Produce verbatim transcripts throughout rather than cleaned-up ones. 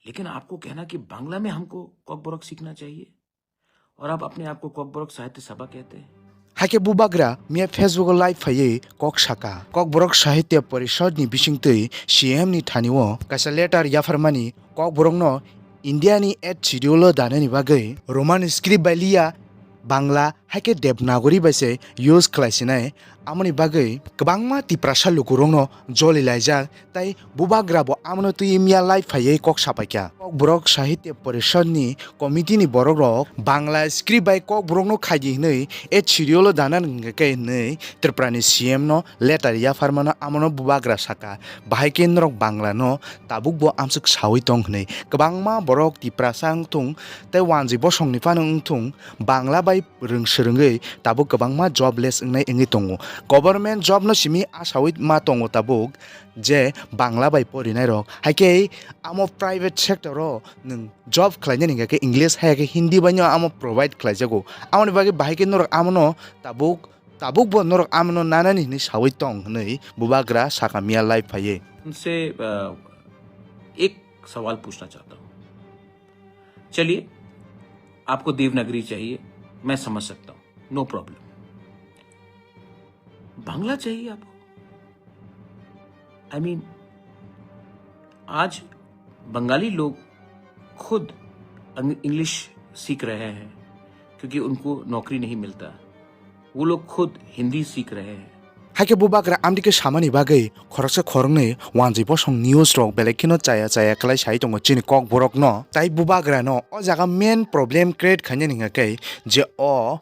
लेकिन आपको कहना कि बांग्ला में हमको कॉकबरक सीखना चाहिए और आप अपने आप को कॉकबरक साहित्य सभा कहते हैं। Hakhe bubagra miya Facebook o live phaiwi kok saka. Kokborok Sahitya Porishad ni bisingtwi C M ni thani o kaisa letter yapharmani Kokborok no India ni eighth schedule o danani bagwi Roman script bai liya Bangla hakhe Devanagari bai se use khlai sinai. Amoni bagwi kwbangma Tiprasa lukurokno joli laijak, tei bubagra bo amono twi miya live phaiwi kok sapaikha. Kokborok Sahitya Porishad ni committee ni borok rok Bangla script bai Kokborok no khaidi hwnwi eighth schedule o dana hwnkhe hwnwi Tripura ni C M no letter yapharmano amono bubagra saka. Bahai khe norok Bangla no tabuk bo amswk sawi tong hwnwi. Kwbangma borok Tiprasa wngthung tei wanjwi bosong ni phano wngthung Bangla bai rwng swrwngwi tabuk kwbangma jobless wngnai wngwi tongo. Government job no simi asawi ma tongo tabuk je Bangla bai porinai rok. Haikhe amo private sector o nwng job khlainani hwnkhe English hai khe Hindi bai no amo provide khlaijago. Amoni bagwi bahai khe norok amono tabuk, tabuk bo norok amono nanani hwnwi sawi tong hwnwi bubagra saka miya live phaiwi. उनसे, अ, एक सवाल पूछना चाहता हूँ। चलिए, आपको देवनागरी चाहिए, मैं समझ सकता हूँ, no problem। बांग्ला चाहिए आपको? आई मीन, आज बंगाली लोग खुद अंग-, इंग्लिश सीख रहे हैं, क्योंकि उनको नौकरी नहीं मिलता। वो लोग खुद हिंदी सीख रहे हैं। Haikhe bubagra amtwi khe samani bagwi khoroksa khoroknwi wanjwi bosong news rok belai kheno chaya chaya kwlai sai tongo chini Kokborok no. Tai bubagra no o jaga main problem create khainani hwnkhe je o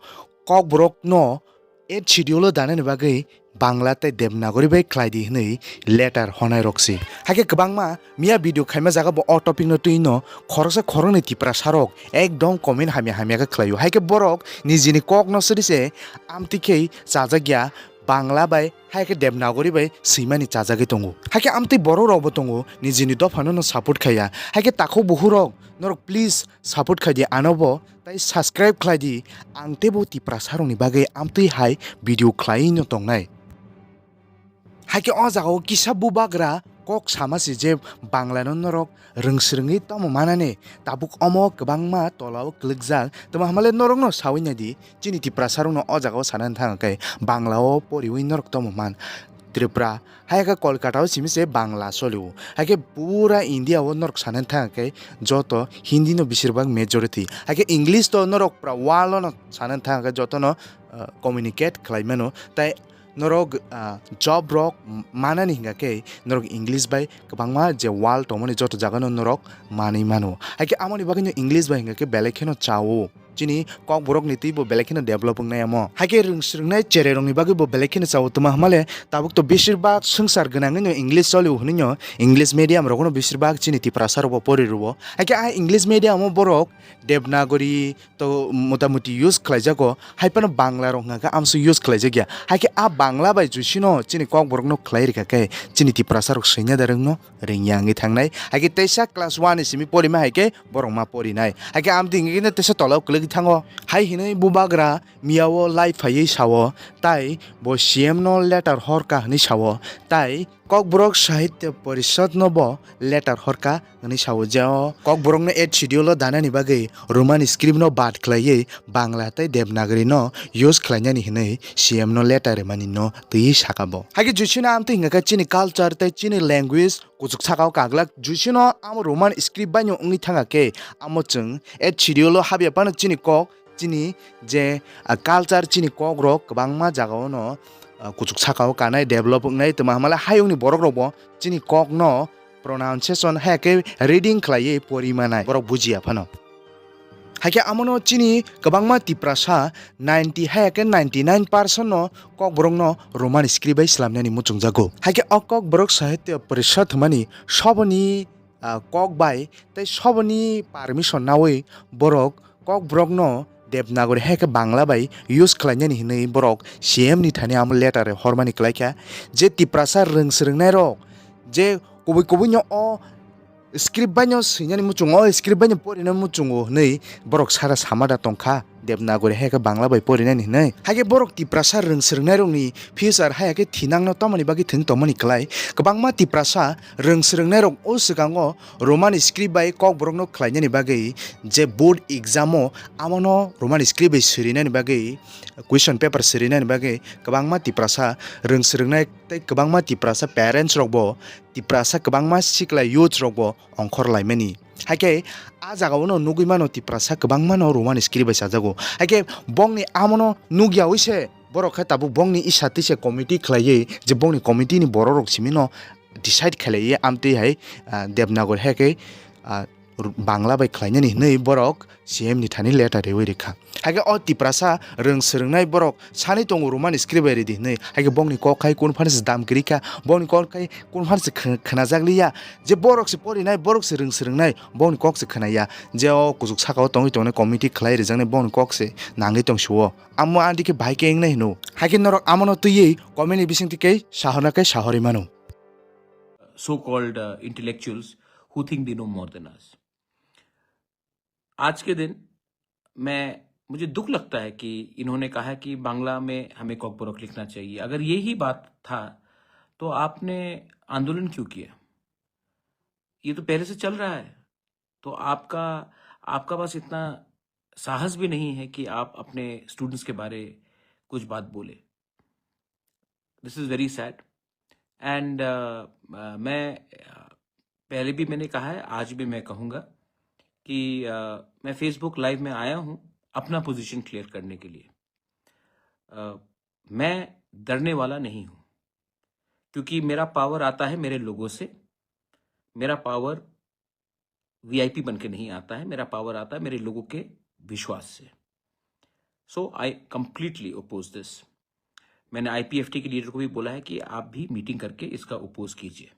Kokborok no eighth schedule o danani bagwi Bangla tei Devanagari bai khlai di hwnwi letter honai rok si. Haikhe kwbangma miya video khaima jaga bo o topic no twi no khoroksa khoroknwi Tiprasa rok ekdom comment hamya hamya khe khlaio. Haikhe borok nijini kok no sri se amtwi khe chajak ya Bangla bai haikhe Devanagari bai swimani chajagwi tongo. Haikhe amtwi borok rok bo tongo nijini dopha no no support khaiya. Haikhe takhuk buhur rok norok please support khai di ano bo. Tai subscribe khlai di, ang teibo Tiprasa rokni bagwi amtwi hai video khlaiwi no tongnai. Haikhe o jagao kisa bubagra kok sama si je Bangla no norok rwng swrwngwi tamo manani, tabuk omo kwbangma tolao kwlwkjak. Tamo hamale norokno sawi nai di, chini Tiprasa rokno o jagao sana thang khe Bangla o poriwi norok tamo man. Tripura, hai khe Kolkata o simi se Bangla solio. Hai khe pura India o norok sana thang khe joto Hindi no beshirbak majority. Hai khe English to norok pura world o no sana thang khe joto no, ah, communicate khlai mano. Tai norok, ah, job rok manani hingka khe norok English bai kwbangma je world tongmani joto jaga no norok manwi mano. Hai khe amoni bagwi no English bai hingka khe belai kheno chao. Chini Kokborok ni twi bo belai kheno develop wngnai amo. Hai khe rwng swrwngnai cherai rokni bagwi bo belai kheno chao twma hamale tabuk to beshirbak swngchar gwnangwi no English choli o hwnwi no English medium rokno beshirbak chini Tiprasa rok bo pori rwo. Hai khe a English medium o borok Devanagari to motamuti use khlaijago, hai phano Bangla rok hwnka khe amso use khlaijak ya. Hai khe a Bangla bai jusino chini Kokborok no khlai rikha khe chini Tiprasa rok swina da rwng no rwngya wngwi thangnai. Hai khe teisa class one ni simi porima hai khe borok ma porinai. Hai khe amtwi hingkhe teisa tolao kwlwgwi thango. Hai hinwi bubagra miyao live phaiwi sao, tai bo C M no letter horka hinwi sao, tai Kokborok Sahitya Porishad no bo letter horka hinwi sao, je o Kokborok no eighth schedule o danani bagwi Roman script no bad khlaiwi Bangla tei Devanagari no use khlainani hinwi C M no letter rimani no twiwi saka bo. Hai khe jusino amtwi hingkha khe chini culture tei chini language kuchuk saka o kaglak. Jusino amo Roman script bai no wngwi thangkha khe amo chwng eighth schedule o habya phano chini kok, chini je, ah, culture, chini kok rok kwbangma jaga o no, ah, kuchuk saka o kanai develop wngnai twma hamale hayung ni borok rok bo chini kok no pronunciation hai khe reading khlaiwi pori manai borok bujiya phano. Hai khe amono chini kwbangma Tiprasa ninety hai khe ninety nine percent no Kokborok no Roman script bai slamnani muchungjago. Hai khe o Kokborok Sahitya Porishad hwnmani soboni, ah, kok bai tei soboni permission nawi borok Kokborok no Devanagari hai khe Bangla bai use khlainani hinwi borok C M ni thani amo letter hormani kwlaikha je Tiprasa rwng swrwngnai rok je kubui kubui no o script bai no swinani muchungo, o script bai no porina muchungo hwnwi borok sara sama da tongkha. Devanagari hai khe Bangla bai porinani hinwi. Hai khe borok Tiprasa rwng swrwngnairokni future hai khe thinangno tamoni bagwi thwng tongmani klai. Kwbangma Tiprasa rwng swrwngnairok o swkango Roman script bai Kokborokno khlainani bagwi je board exam o amono Roman script bai swrwinani bagwi, question paper swrwinani bagwi kwbangma Tiprasa rwng swrwngnai tei kwbangma Tiprasa parents rokbo, Tiprasa kwbangma sikla youth rokbo ongkhor laimani. Hai khe a jagao no nugwi mano Tiprasa kwbangma no Roman script bai chajago. Hai khe bongni amono nugyawi se borok khe tabuk bongni isa twi se committee khlaiwi je bongni committee ni borok rok simi no decide khlaiwi amtwi hai, ah, Devanagari hai khe, ah, Bangla bai khlainani hinwi borok C M ni thani letter riwi rikha. Hai khe o Tiprasa rwng swrwngnai borok sanwi tongo Roman script bai ridi hinwi. Hai khe bongni kok khai conference dam kwrwi kha, bongni kok khai conference khw-, khwnajak liya. Je borok se porinai, borok se rwng swrwngnai, bongni kok se khwnaya. Je o kuchuk saka o tongwi tongnai committee khlai rijaknai bongni kok se nangwi tong suo. Amo adi khe bahai khe wngnai hino. Hai khe norok amono twiwi comment ni bisingtwi khe sahorna khe sahorwi mano. So-called, uh, intellectuals who think they know more than us. आज के दिन मैं, मुझे दुख लगता है कि इन्होंने कहा कि बांग्ला में हमें कॉकबोरक लिखना चाहिए। अगर यही बात था, तो आपने आंदोलन क्यों किया? ये तो पहले से चल रहा है। तो आपका, आपका पास इतना साहस भी नहीं है कि आप अपने स्टूडेंट्स के बारे कुछ बात बोले। This is very sad. And, uh, uh, मैं, uh, पहले भी मैंने कहा है, आज भी मैं कहूँगा कि, uh, मैं Facebook लाइव में आया हूँ अपना पोजीशन क्लियर करने के लिए। Uh, मैं डरने वाला नहीं हूँ, क्योंकि मेरा पावर आता है मेरे लोगों से। मेरा पावर वीआईपी बन के नहीं आता है, मेरा पावर आता है मेरे लोगों के विश्वास से। So I completely oppose this. मैंने आईपीएफटी के लीडर को भी बोला है कि आप भी मीटिंग करके इसका अपोज कीजिए,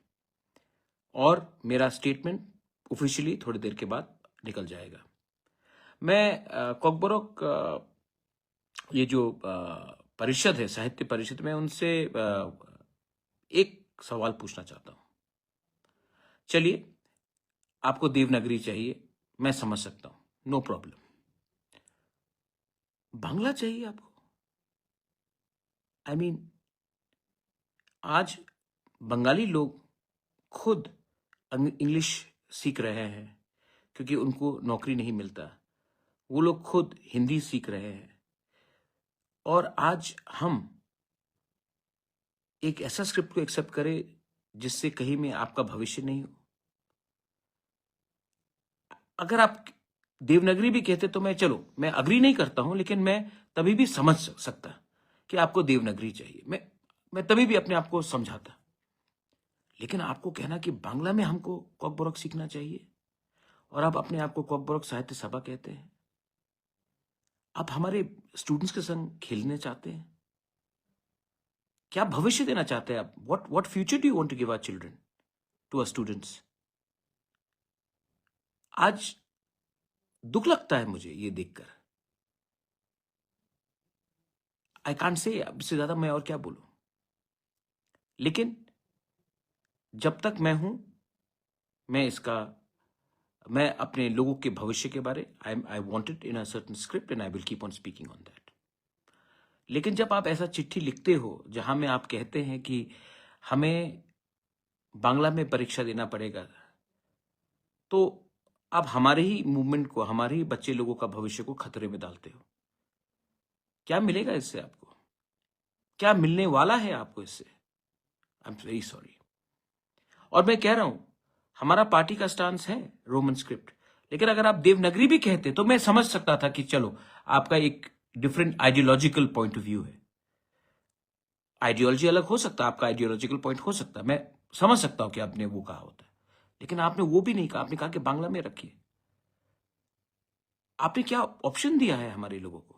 और मेरा स्टेटमेंट ऑफिशियली थोड़ी देर के बाद निकल जाएगा। मैं, अ, कॉकबोरक, अ, ये जो, अ, परिषद है, साहित्य परिषद, मैं उनसे, अ, एक सवाल पूछना चाहता हूँ। चलिए, आपको देवनागरी चाहिए, मैं समझ सकता हूँ, नो प्रॉब्लम। बांग्ला चाहिए आपको? आई मीन, आज बंगाली लोग खुद अंग-, इंग्लिश सीख रहे हैं, क्योंकि उनको नौकरी नहीं मिलता। वो लोग खुद हिंदी सीख रहे हैं। और आज हम एक ऐसा स्क्रिप्ट को एक्सेप्ट करें जिससे कहीं में आपका भविष्य नहीं हो। अगर आप देवनागरी भी कहते तो मैं, चलो, मैं अग्री नहीं करता हूं, लेकिन मैं तभी भी समझ सक-, सकता कि आपको देवनागरी चाहिए। मैं, मैं तभी भी अपने आप को समझाता। लेकिन आपको कहना कि बांग्ला में हमको कॉकबोरक सीखना चाहिए और आप अपने आप को कॉकबोरक साहित्य सभा कहते हैं। आप हमारे स्टूडेंट्स के संग खेलने चाहते हैं? क्या भविष्य देना चाहते हैं आप? What, what future do you want to give our children, to our students? आज दुख लगता है मुझे ये देखकर। आई कांट से, इससे ज्यादा मैं और क्या बोलूं? लेकिन जब तक मैं हूं, मैं इसका, मैं अपने लोगों के भविष्य के बारे, I, I want it in a certain script and I will keep on speaking on that. लेकिन जब आप ऐसा चिट्ठी लिखते हो जहां में आप कहते हैं कि हमें बांग्ला में परीक्षा देना पड़ेगा, तो आप हमारे ही मूवमेंट को, हमारे ही बच्चे लोगों का भविष्य को खतरे में डालते हो। क्या मिलेगा इससे आपको? क्या मिलने वाला है आपको इससे? I am very sorry. और मैं कह रहा हूं, हमारा पार्टी का स्टांस है रोमन स्क्रिप्ट, लेकिन अगर आप देवनागरी भी कहते तो मैं समझ सकता था कि चलो, आपका एक different ideological point of view है। आइडियोलॉजी अलग हो सकता है, आपका आइडियोलॉजिकल पॉइंट हो सकता है, मैं समझ सकता हूं कि आपने वो कहा होता है, लेकिन आपने वो भी नहीं कहा। आपने कहा कि बांग्ला में रखिए। आपने क्या ऑप्शन दिया है हमारे लोगों को?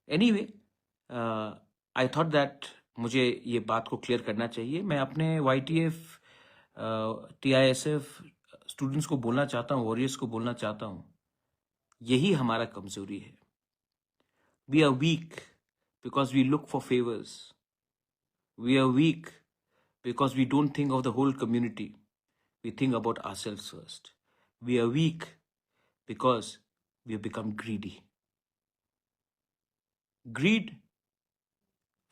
एनीवे, आई थॉट दैट मुझे ये बात को क्लियर करना चाहिए। मैं अपने Y T F, T I S F students को बोलना चाहता हूँ, वॉरियर्स को बोलना चाहता हूँ, यही हमारा कमजोरी है। We are weak because we look for favors. We are weak because we don't think of the whole community. We think about ourselves first. We are weak because we have become greedy. Greed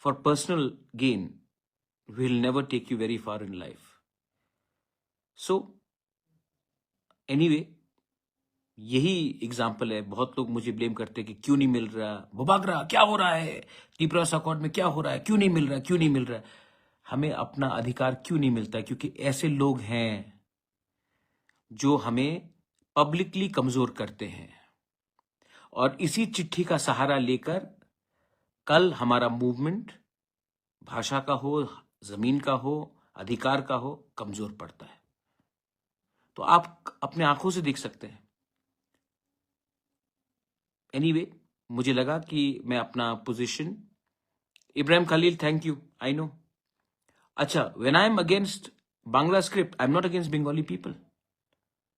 for personal gain will never take you very far in life. So, anyway, यही एग्जाम्पल है। बहुत लोग मुझे ब्लेम करते हैं कि क्यों नहीं मिल रहा, बुबागरा क्या हो रहा है, तिपरा अकॉर्ड में क्या हो रहा है, क्यों नहीं मिल रहा, क्यों नहीं मिल रहा। हमें अपना अधिकार क्यों नहीं मिलता? क्योंकि ऐसे लोग हैं जो हमें पब्लिकली कमजोर करते हैं। और इसी चिट्ठी का सहारा लेकर कल हमारा मूवमेंट भाषा का हो, जमीन का हो, अधिकार का हो, कमजोर पड़ता है। तो आप अपने आंखों से देख सकते हैं। एनीवे, मुझे लगा कि मैं अपना position, Ibrahim Khalil, thank you, I know। अच्छा, when I am against Bangla script, I am not against Bengali people.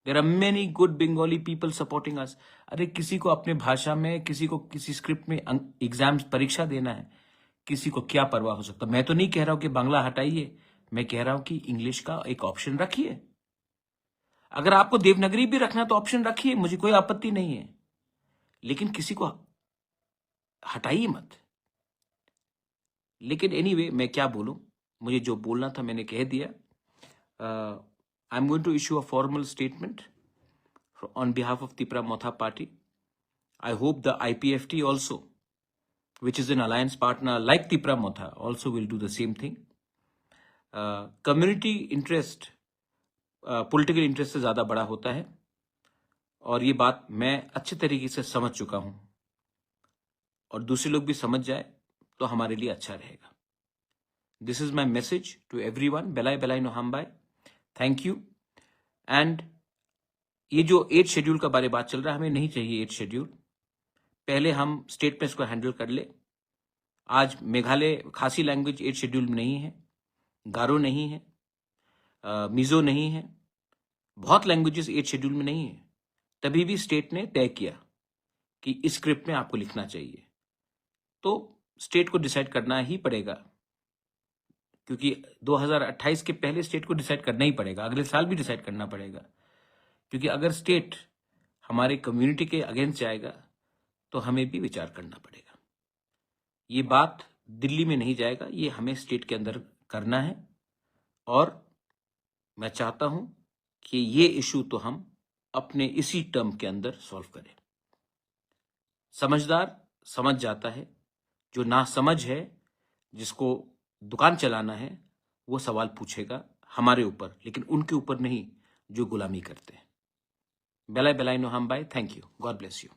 There are many good Bengali people supporting us. अरे, किसी को अपने भाषा में, किसी को किसी स्क्रिप्ट में एग्जाम्स, परीक्षा देना है, किसी को क्या परवाह हो सकता? मैं तो नहीं कह रहा हूँ कि बांग्ला हटाइए, मैं कह रहा हूँ कि इंग्लिश का एक ऑप्शन रखिए। अगर आपको देवनागरी भी रखना है तो ऑप्शन रखिए, मुझे कोई आपत्ति नहीं है, लेकिन किसी को हटाइए मत। लेकिन एनीवे, मैं क्या बोलूं, मुझे जो बोलना था मैंने कह दिया। I am going to issue a formal statement on behalf of Tipra Motha Party. I hope the I P F T also, which is an alliance partner like Tipra Motha, also will do the same thing. Community interest political interest से ज़्यादा बड़ा होता है, और ये बात मैं अच्छे तरीके से समझ चुका हूँ, और दूसरे लोग भी समझ जाए तो हमारे लिए अच्छा रहेगा। This is my message to everyone. Belai belai no hambai. Thank you. And ये जो एट शेड्यूल का बारे बात चल रहा है, हमें नहीं चाहिए एट शेड्यूल। पहले हम स्टेट में इसको हैंडल कर ले। आज मेघालय, खासी लैंग्वेज एट शेड्यूल में नहीं है, गारो नहीं है, मिजो नहीं है, बहुत लैंग्वेजेस एट शेड्यूल में नहीं है, तभी भी स्टेट ने तय किया कि इस स्क्रिप्ट में आपको लिखना चाहिए। तो स्टेट को डिसाइड करना ही पड़ेगा, क्योंकि दो हज़ार अट्ठाईस के पहले स्टेट को डिसाइड करना ही पड़ेगा, अगले साल भी डिसाइड करना पड़ेगा, क्योंकि अगर स्टेट हमारे कम्युनिटी के अगेंस्ट जाएगा तो हमें भी विचार करना पड़ेगा। ये बात दिल्ली में नहीं जाएगा, ये हमें स्टेट के अंदर करना है। और मैं चाहता हूं कि ये इशू तो हम अपने इसी टर्म के अंदर सॉल्व करें। समझदार समझ जाता है, जो नासमझ है, जिसको दुकान चलाना है, वो सवाल पूछेगा हमारे ऊपर, लेकिन उनके ऊपर नहीं जो गुलामी करते हैं। Belai belai no hambai. Thank you. God bless you.